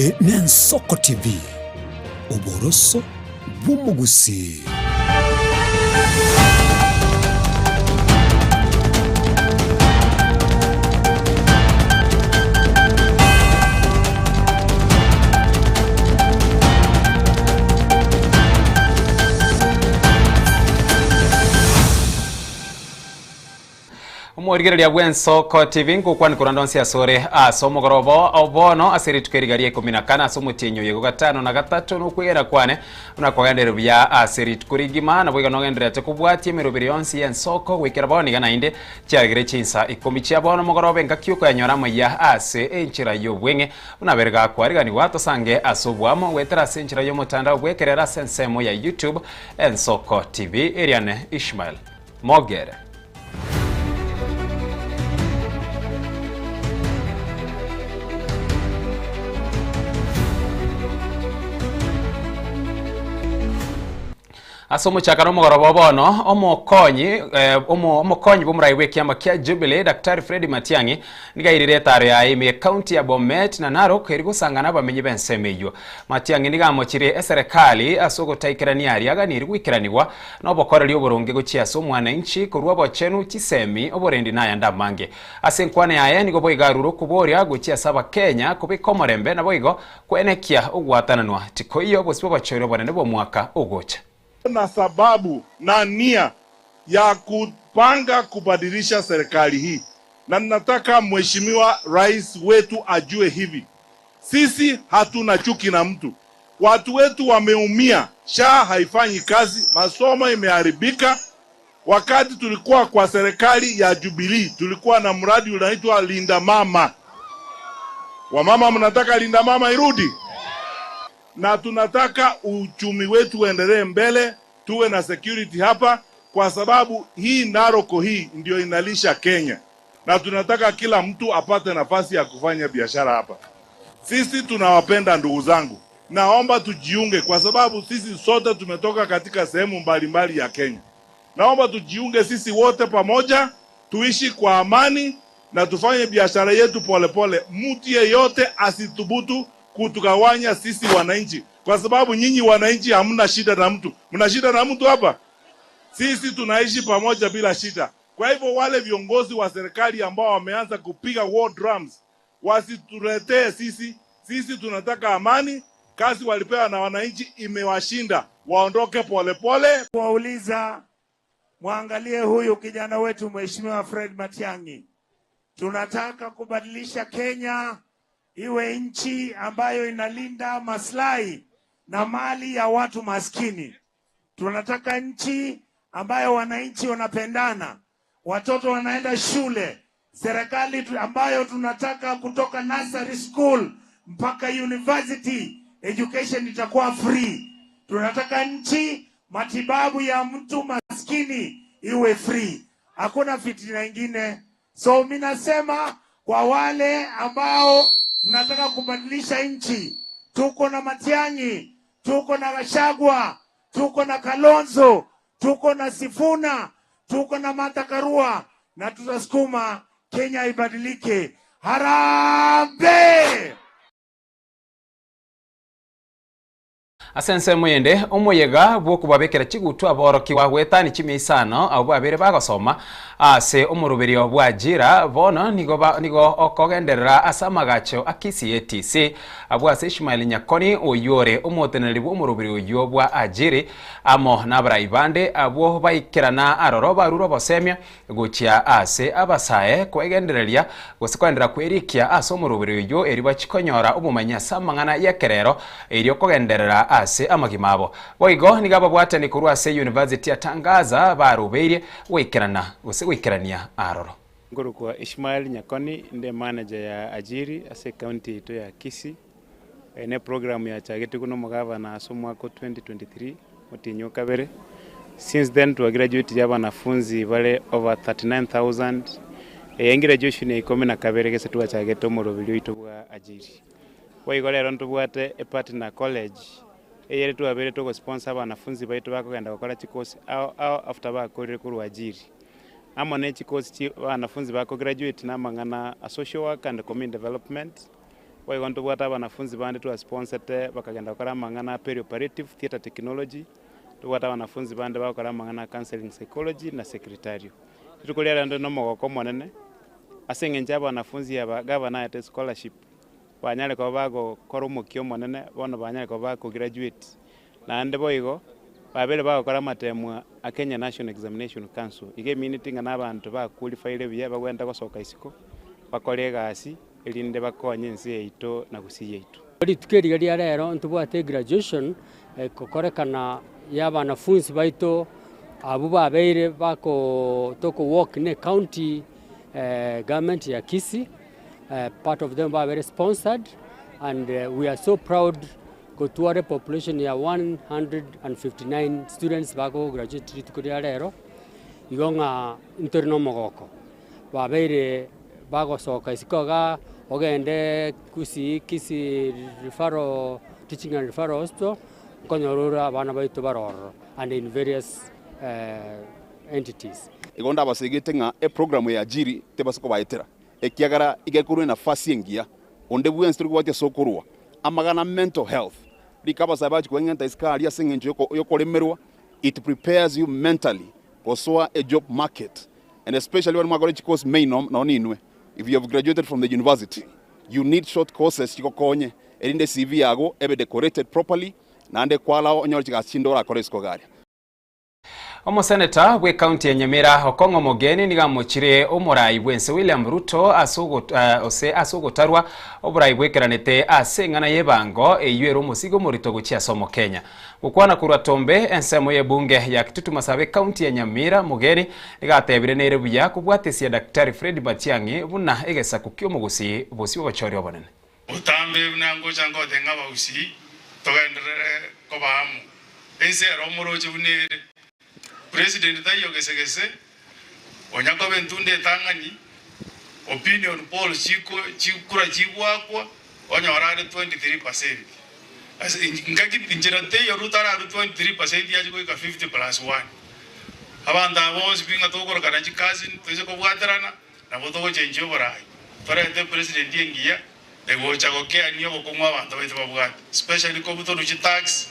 Eye n'Ensoko TV, oboroso bw'omogusii. Omorigereria bw'Ensoko TV ngokwana korwa ndonsi asore ase omogoroba o bono ase rituko eriga ria ikomi na kane ase omotienyi oyo gatano na gatato nokwegena kwane buna kwagenderire buya ase rituko rigima naboigo nogendererete kobwatia emeroberi yonsi y'ensoko goikera bono iga naende chiagere chinsa ikomi chia bono mogoroba engaki okoyanyora amaiya ase enchera y'obweng'e buna bere gakwariganigwa tosange ase oboamo goetera ase enchera y'omotandao bw'ekerero ase ensemo ya YouTube Ensoko TV eriane Ishmael Mogere. Ase omochakano omogoroba o bono, omokonyi eh, omo, omokonyi bw'omorai bw'ekiama kia Jubilee Daktari Fred Matiang'i nigo airire etaro yaye ime ekaunti ya Bomet na Narok eri gosangana abamenyi b'ensemo eyio. Matiang'i nigo amochirie eserekari ase ogotaikerania aria aganiri goikeranigwa Nobokoreri oboronge gochia ase omwananchi, korwa obochenu, chisemi, oborendi na ayande amange. Ase enkwana yaye nigo boigo arure okoboria gochia ase Abakenya kobeka omorembe naboigo kwenekia ogwatananwa tikoiyo bosio bw'obochori obonene bw'omwaka ogocha. Na sababu na nia ya kupanga kubadilisha serikali hii na ninataka Mheshimiwa Rais wetu ajue hivi, sisi hatuna chuki na mtu. Watu wetu wameumia, SHA haifanyi kazi, masomo imeharibika. Wakati tulikuwa kwa serikali ya Jubilee tulikuwa na mradi unaitwa Linda Mama. Wamama, mnataka Linda Mama irudi? Na tunataka uchumi wetu uendelee mbele, tuwe na security hapa, kwa sababu hii Narok hii ndio inalisha Kenya, na tunataka kila mtu apate nafasi ya kufanya biashara hapa. Sisi tunawapenda ndugu zangu, naomba tujiunge, kwa sababu sisi sote tumetoka katika sehemu mbalimbali ya Kenya. Naomba tujiunge sisi wote pamoja, tuishi kwa amani na tufanye biashara yetu polepole. Mtu yeyote asithubutu kutugawanya sisi wananchi, kwa sababu nyinyi wananchi hamna shida na mtu. Mna shida na mtu hapa? Sisi tunaishi pamoja bila shida. Kwa hivyo wale viongozi wa serikali ambao wameanza kupiga war drums wasituletee sisi. Sisi tunataka amani. Kazi walipewa na wananchi imewashinda, waondoke polepole. Kuwauliza mwangalie huyu kijana wetu Mheshimiwa Fred Matiang'i. Tunataka kubadilisha Kenya iwe nchi ambayo inalinda maslahi na mali ya watu maskini. Tunataka nchi ambayo wananchi wanapendana, watoto wanaenda shule, serikali ambayo tunataka kutoka nursery school mpaka university education itakuwa free. Tunataka nchi matibabu ya mtu maskini iwe free, hakuna fitina ingine. So mimi nasema kwa wale ambao mnataka kubadilisha nchi, tuko na Matiang'i, tuko na Gachagua, tuko na Kalonzo, tuko na Sifuna, tuko na Martha Karua na tutasukuma Kenya ibadilike. Harambee! Ase ensemo ende, omoyega bw'okobabekera chigutwa aborokigwa goetania chimia isano abwo babeire bagosoma ase omoroberio bw'ajira bono nigo nigo okogenderera ase amagacho a Kisii ATC abwo ase Ishmael Nyakoni oyio ore omoteneneri bw'omoroberio oyio bwa Ajiri amo nabarai bande abwo baikerana aroro barure obosemia Gochia ase abasae kwegendereria, gose koenderera kwerikia ase omoroberi oyio erio bachie konyora obomanyi ase amang'ana y'ekerero erio kogenderera ase amagima abo. Boigo nigo ababwatani korwa ase University ya Tangaza barobeirie goikerana gose goikerania aroro. Nkorokwa Ishmael Nyakoni, inde manager ya Ajiri ase ecounty yaito ya Kisii. Eye ne program yachagetigwe na omogavana ase omwaka o 2023 omotienyi o kabere. Since then twagraduatire abanafunzi bare over 39,000. Eye engraduation ya ikomi na kabere gese twachagete omoroberi oito bwa Ajiri. Boigo rero ntobwate epartner college eyere twabeire togosponsor abanafunzi baito bakogenda gokora chikosi ao ao after bakorire korwa Ajiri. Amo ne chikosi chi abanafunzi bakograduate na amang'ana a social work and community development. Boigo ntobwate abanafunzi bande twasponsete bakagenda gokora amang'ana a perioperative theatre technology, ntobwate abanafunzi bande bagokora amang'ana a counselling psychology na secretarial. Rituko riarero ndore nomogoko omonene ase eng'encho abanafunzi aba gavana aete scholarship banyare koba bagokora omokia omonene bono banyare koba bakograduate. Naende boigo babere bagokora amateemwa a Kenya National Examination Council, iga emineti ng'a nabanto ba qualified buya bagwenerete gosoka isiko bakore egasi erinde bakonye ense yaito na gusii yaito. Rituko eriga ria rero ntobwate egraduation ekokorekana ya abanafunsi baito abwo babeire bako toko work ne county government ya Kisii, part of them babere sponsored and we are so proud Gotwara epopulation ya 159 students bago graduate rituko ria rero, igo ng'a ntore na omogoko. Babeire bagosoka isiko igaa, ogende Gusii, Kisii Referral, Teaching and Referral Hospital, nkonyora ore abana baito bare ororo and in various entities. Igo ndabasegete ng'a eprogramu ya Ajiri tebasa kobaetera, ekiagera iga ekorwa enafasi engiya, onde bwensi tori kobwatia ase okorua amagana mental health. Rika abasae bachia koeng'enta isiko aria ase eng'encho yokoremerwa, it prepares you mentally gosoa a job market and especially baria mwakora chicourse maino nonya ninwe if you have graduated from the university you need short courses chigokonye erinde ecv yago ebe decorated properly naende ekwalao onyore chigasi chinde orakore isiko iga aria. Omoseneta bw'ekaunti ya Nyamira Okong'o Omogeni nigo amochire omorai bw'ense William Ruto ase ose ase ogotarwa oborai bwekeranete ase eng'ana y'ebango eyio ere omosigo omorito gochia ase Omokenya. Gokwana korwa Tombe ensemo y'ebunge ya Kitutu Masaba ekaunti ya Nyamira Mogeni nigo atebire nere buya kobwatesia Daktari Fred Matiang'i buna egesaku ki'omogusii bosio obochori obonene. Botambe buna ngocha ngotenga abagusii, togenderere koba amo. Ense ere omoroche buna ere. President taiyo gese gese, onya koba entunda etang'ani, opinion polls chiko chikura chigwakwa, onyore are 23 percent. Ase ngaki nchera teiyo Ruto ararue 23 percent ache goika 50 plus one. Abanto aba bonsi pi ng'a tokorokana chicousin toise kobwaterana. Nabo togochenchia oborai, torente president engiya egocha gokeania obokong'u abanto baito babwate, especially kobutorwa chitax,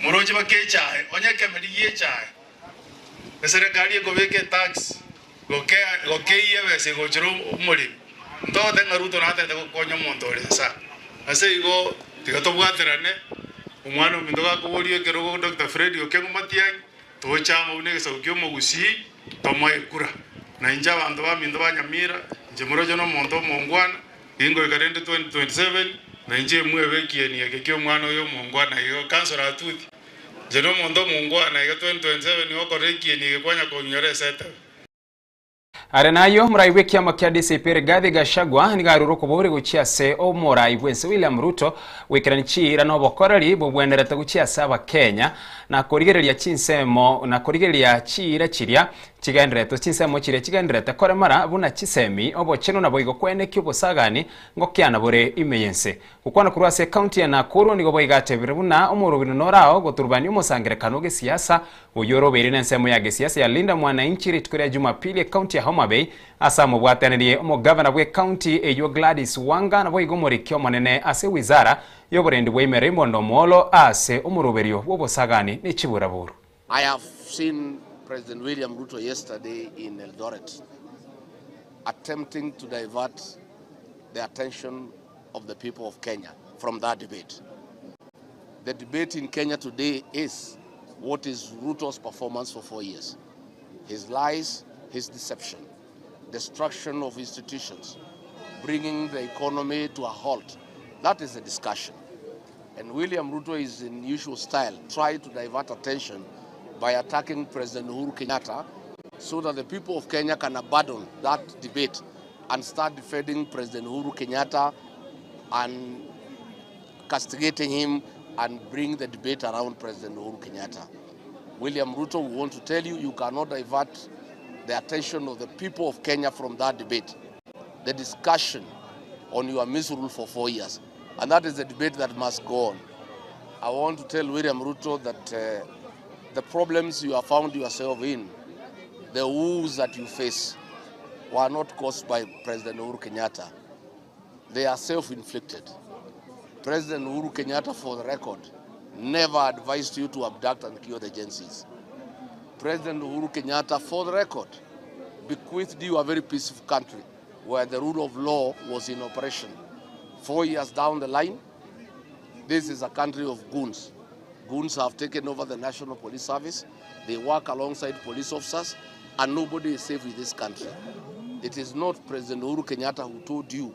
moroche baka echae, onye ekemeri gie echae, eserekari ekobeka etax gokea gokeyia ebesa egochera omoremi, ntogote ng'a Ruto natagete gokonya omonto ore nsa. Ase igo tiga tobwaterane, omwana ominto gakoboria ekerogo Doctor Fred Okengo Matiang'i, Toche amo buna egesaku ki'omogusii, tomoe ekura. Na inche abanto baminto ba Nyamira, inche moroche nomonto omongwana, ningoika rende 2027, na inche imwebe ekieni eke ki'omwana oyo omongwana iga. Councillor Atuti, inche nomonto omongwana iga 2027 nigo okorora ekieni eke kwanya kong'inyora ase etebe. Are nayio, omorai bw'ekiama kia DCP Rigathi Gachagua nigo arure okoboria gochia ase omorai bw'ense William Ruto goikerania chiira na obokoreri bobwenerete gochia ase abakenya na korigereria chinsemo na korigereria chiira chiria chigenderete chinsemo chiria chigendererete koremara buna chisemi obochenu naboigo kwenekia obosagani ngokiana bore ime y'ense. Gokwana korwa ase ekaunti ya Nakuru nigo boigo atebire buna omorobiri norao goturubania omosangerekano gesiasa Oyio orobeire nensemo ya gesiasa ya Linda Mwananchi rituko ria Jumapili ekaunti ya Homa Bay ase amobwatanirie omogavana bw'ekaunti eyio Gladys Wanga naboigo omoriki omonene ase ewizara y'oborendi bwa ime Raymond Omolo ase omoroberio bw'obosagani ne chiburaburu. I have seen President William Ruto yesterday in Eldoret attempting to divert the attention of the people of Kenya from that debate. The debate in Kenya today is what is Ruto's performance for 4 years? His lies, his deception, destruction of institutions, bringing the economy to a halt. That is the discussion. And William Ruto is in usual style, trying to divert attention by attacking President Uhuru Kenyatta so that the people of Kenya can abandon that debate and start defending President Uhuru Kenyatta and castigating him and bring the debate around President Uhuru Kenyatta. William Ruto, we want to tell you, you cannot divert the attention of the people of Kenya from that debate. The discussion on your misrule for 4 years. And that is the debate that must go on. I want to tell William Ruto that the problems you have found yourself in, the woes that you face, were not caused by President Uhuru Kenyatta. They are self-inflicted. President Uhuru Kenyatta, for the record, never advised you to abduct and kill the Gen Zs. President Uhuru Kenyatta, for the record, bequeathed you a very peaceful country where the rule of law was in operation. 4 years down the line, this is a country of goons. Goons have taken over the National Police Service. They work alongside police officers, and nobody is safe in this country. It is not President Uhuru Kenyatta who told you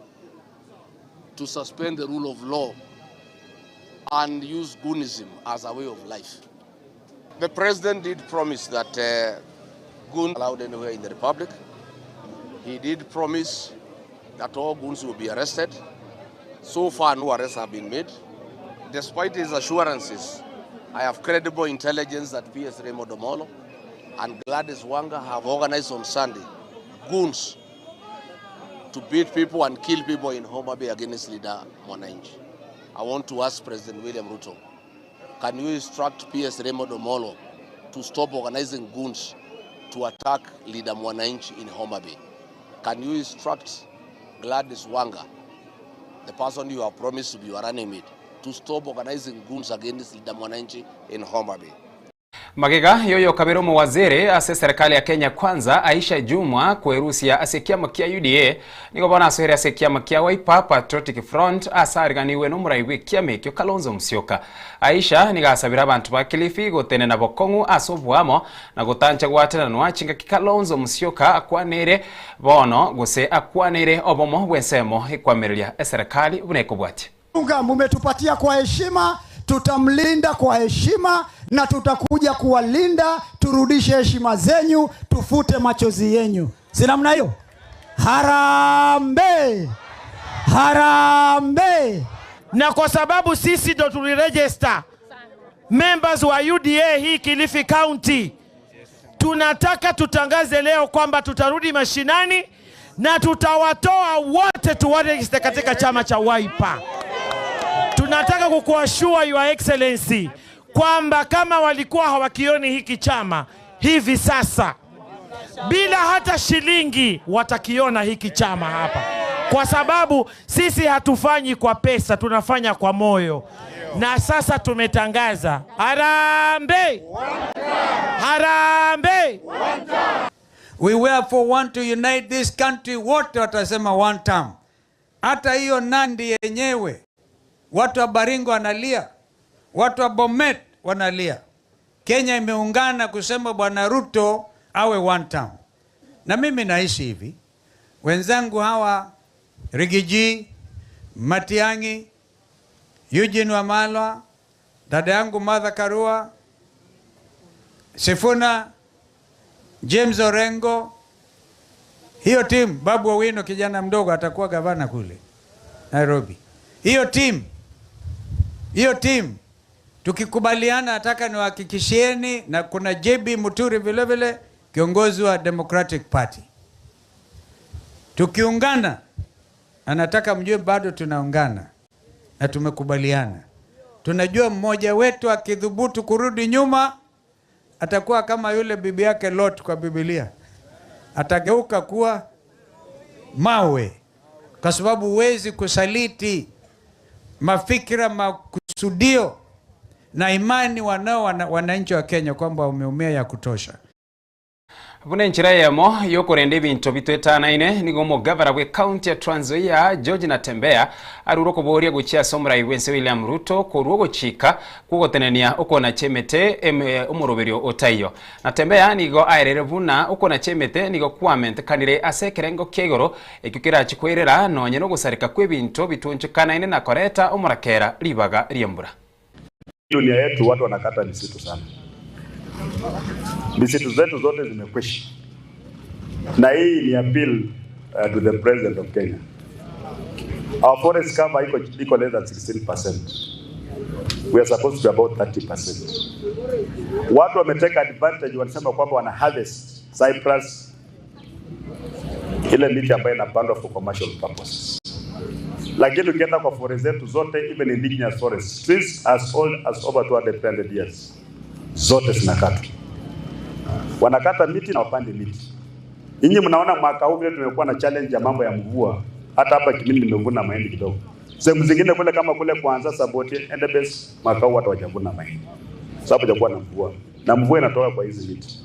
to suspend the rule of law and use goonism as a way of life. The president did promise that goons allowed anywhere in the republic. He did promise that all goons will be arrested. So far, no arrests have been made. Despite his assurances, I have credible intelligence that PS Raymond Omolo and Gladys Wanga have organized on Sunday goons to beat people and kill people in Homa Bay against Linda Mwananchi. I want to ask President William Ruto, can you instruct PS Raymond Omolo to stop organizing goons to attack Linda Mwananchi in Homa Bay? Can you instruct Gladys Wanga, the person you have promised to be your running mate, to stop organizing goons against Linda Mwananchi in Homa Bay? Magega yoyo kabere omowaziri ase serikali ya Kenya Kwanza Aisha Jumwa kwerusia ase ekiama kia UDA, nigo bono asoire ase ekiama kia Wiper Patriotic Front ase ariganiwe n'omorai bwa ekiama ekio Kalonzo Musyoka. Aisha nigo asabire abanto ba Kilifi gotenena bokong'u ase obwamo na gotancha gwatenanwa chingaki Kalonzo Musyoka akwanere bono gose akwanere obomo bw'ensemo ekwamereria eserikali buna ekobwatia. Unga mumetupatia kwa heshima, tutamlinda kwa heshima na tutakuja kuwalinda, turudishe heshima zenyu, tufute machozi yenyu. Si namna hiyo? Harambee! Harambee! Na kwa sababu sisi ndo tuliregister members wa UDA hii Kilifi County, tunataka tutangaze leo kwamba tutarudi mashinani na tutawatoa wote tuwaregister katika chama cha Wiper. Tunataka kukuassure, Your Excellency, kwamba kama walikuwa hawakioni hiki chama hivi sasa, bila hata shilingi watakiona hiki chama hapa, kwa sababu sisi hatufanyi kwa pesa, tunafanya kwa moyo. Na sasa tumetangaza harambee, harambee. We therefore want to unite this country, wote watasema one term. Hata hiyo Nandi yenyewe, watu wa Baringo wanalia, watu wa Bomet wanalia. Kenya imeungana kusema Bwana Ruto awe one term. Na mimi naishi hivi, wenzangu hawa Riggy G, Matiang'i, Eugene Wamalwa, dada yangu Martha Karua, Sifuna, James Orengo, hiyo timu, Babu Owino kijana mdogo atakuwa gavana kule Nairobi. Hiyo timu tukikubaliana, nataka niwahakikishieni, na kuna JB Muturi vile vile kiongozi wa Democratic Party, tukiungana, anataka mjue bado tunaungana na tumekubaliana. Tunajua mmoja wetu akithubutu kurudi nyuma atakuwa kama yule bibi yake Lot kwa Biblia, atageuka kuwa mawe, kwa sababu huwezi kusaliti mafikira, makusudio na imani wanao wananchi wa Kenya kwamba wameumia ya kutosha. Buna enchera yemo yokorenda ebinto bitwetanaine, nigo omogavana bwe county ya Trans Nzoia George Natembeya arure okoboria gochia ase omorai bwense William Ruto korwa ogochika kwogotenenia okona chemete omoroberio otaiyo. Natembeya nigo aerere buna okona chemete nigo kwamentekanire ase ekerengo kia igoro ekio kerachi nonye nogosareka kwa ebinto bitunchekanaine na koreta omorakera ribaga riembura. Dunia yetu watu wanakata misitu sana, misitu zetu zote zimekwisha, na hii ni appeal to the president of Kenya. Our forest cover iko less than 16%. We are supposed to be about 30%. Watu wameteka advantage, wanasema kwamba wana harvest cypress, ile miti ambayo inapandwa for commercial purposes. Lakini ukienda kwa forest zetu zote, even indigenous forests, trees as old as over 200 years, zote zinakatwa. Wanakata miti na wapande miti. Nyinyi mnaona mwaka huu vile tumekuwa na challenge ya mambo ya mvua. Hata hapa Kimini nimevuna mahindi kidogo. Sehemu zingine kule kama kule Kwanza, Saboti, Endebess, mwaka huu watu hawajavuna mahindi. Sababu hajakuwa na mvua. Na mvua inatoka kwa hizi miti.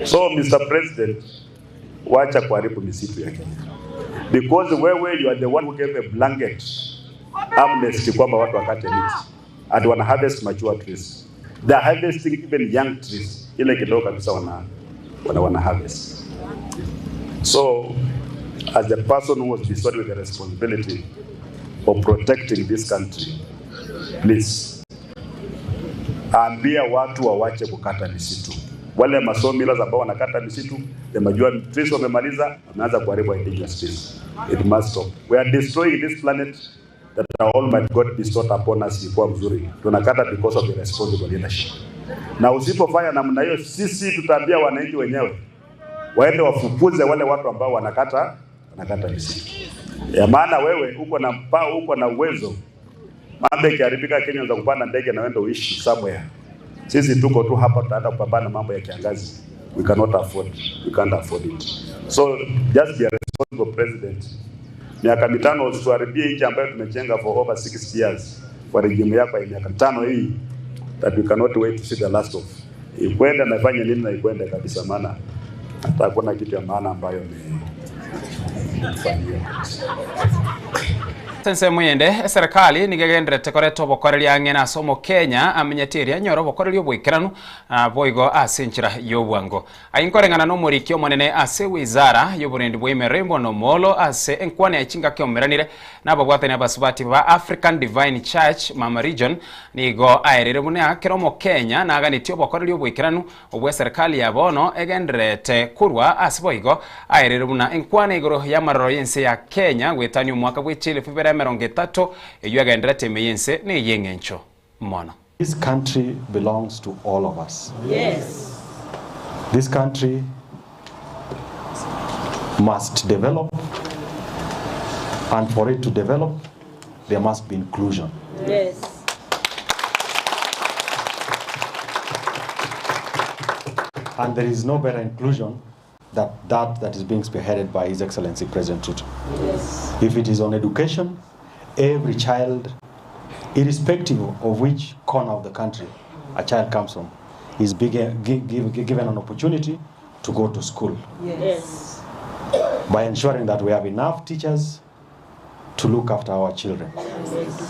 So Mr. President, wacha kuharibu misitu ya Kenya. Because wewe you are the one who gave a blanket amnesty kwamba watu wakate miti. And wana harvest mature trees. They are harvesting even young trees. Ile kidogo kabisa wana wana, wana harvest. So as the person who was bestowed with the responsibility of protecting this country, please ambia watu wawache kukata misitu. Wale masawmillers ambao wanakata misitu, wamejua trees wamemaliza, wameanza kuharibu indigenous trees. It must stop. We are destroying this planet that our Almighty God bestowed upon us ilikuwa mzuri. Tunakata because of irresponsible leadership. Na usipofanya namna hiyo, sisi tutaambia wananchi wenyewe waende wafukuze wale watu ambao wanakata wanakata misitu. Ya maana wewe uko na mpao, uko na uwezo. Mambo ikiharibika Kenya unaweza kupanda ndege na uende uishi somewhere. Sisi tuko tu hapa tutaenda kupambana na mambo ya kiangazi. We cannot afford. We can't afford it. So just be a responsible president. Miaka mitano usituharibie nchi ambayo tumejenga for over 60 years. Kwa regime yako ya miaka mitano hii that we cannot wait to see the last of. Ikwende na ifanye nini na ikwende kabisa, maana hata hakuna kitu ya maana ambayo ni kufanyia. Ase ensemo eyende, eserekari nigo egendererete koreta obokoreri ang'e nase Omokenya amenyete erio anyore obokoreri oboikeranu boigo ase enchera y'obwango. Ayio nkoreng'ana nomoriki omonene ase ewizara y'oborendi bwa ime Raymond Omolo ase enkwana ya chingaki omeranire nababwatani abasubati ba African Divine Church Mama Region nigo aerire buna kera Omokenya naganetie obokoreri oboikeranu obw'eserekari ya bono egendererete korwa ase boigo aerire buna enkwana igoro y'amaroro y'ense ya Kenya goetania omwaka bwe chielfu ibere emerongo etato eyio egendererete ime y'ense ney'eng'encho mono. This country belongs to all of us. Yes. This country must develop, and for it to develop, there must be inclusion. Yes. And there is no better inclusion than that that is being spearheaded by His Excellency President Ruto. Yes. If it is on education, every child, irrespective of which corner of the country a child comes from, is given an opportunity to go to school. Yes. By ensuring that we have enough teachers to look after our children. Yes.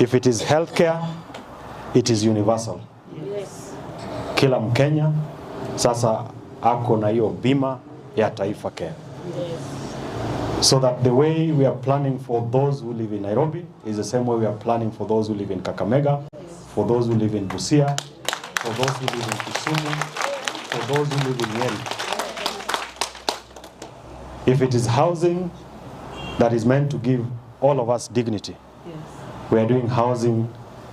If it is healthcare, it is universal. Yes. Kila Mkenya sasa ako na hiyo bima ya Taifa Care. Yes. So that the way we are planning for those who live in Nairobi is the same way we are planning for those who live in Kakamega, for those who live in Busia, for those who live in Kisumu, for those who live in Nyeri. If it is housing that is meant to give all of us dignity, Yes. we are doing housing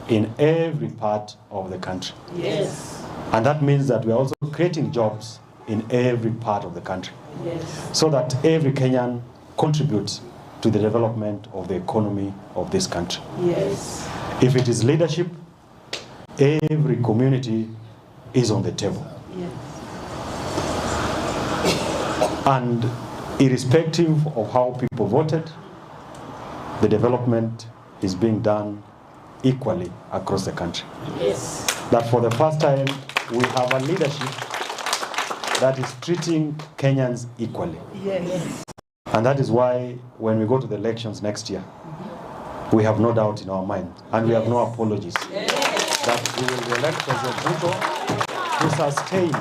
in every part of the country. Yes. And that means that we are also creating jobs in every part of the country. Yes. So that every Kenyan contributes to the development of the economy of this country. Yes. If it is leadership, every community is on the table. Yes. And irrespective of how people voted, the development is being done equally across the country. Yes. That for the first time, we have a leadership that is treating Kenyans equally. Yes. And that is why when we go to the elections next year, we have no doubt in our mind, and we have no apologies, Yes. that we will elect President Ruto to sustain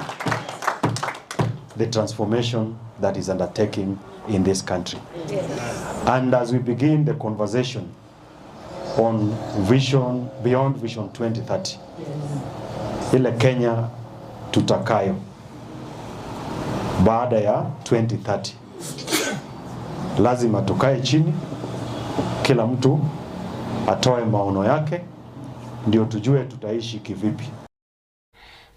the transformation that is undertaking in this country. Yes. And as we begin the conversation on vision, beyond Vision 2030, Yes. ile Kenya tutakayo baada ya 2030, lazima tukae chini, kila mtu atoe maono yake, ndio tujue tutaishi kivipi.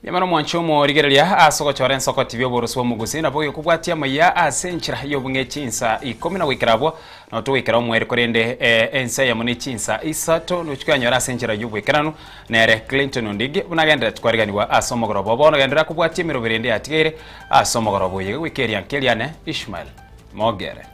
Mbuya omwancho omorigereria ase ogochora ensoko TV oborosi bw'omogusi nabo gekobwatia amaiya ase enchera y'obong'e chinsa ikomi na goikera abwo nabo togoikera omoerio korende ense eyemo ne chinsa isato nochi koyanyora ase enchera y'oboikeranu nere Clinton Ondigi buna agenderete kwariganigwa ase omogoroba obo bono genderera kobwatia emeroberi ende yatigaire ase omogoroba oye goika erianka eriane Ishmael Mogere.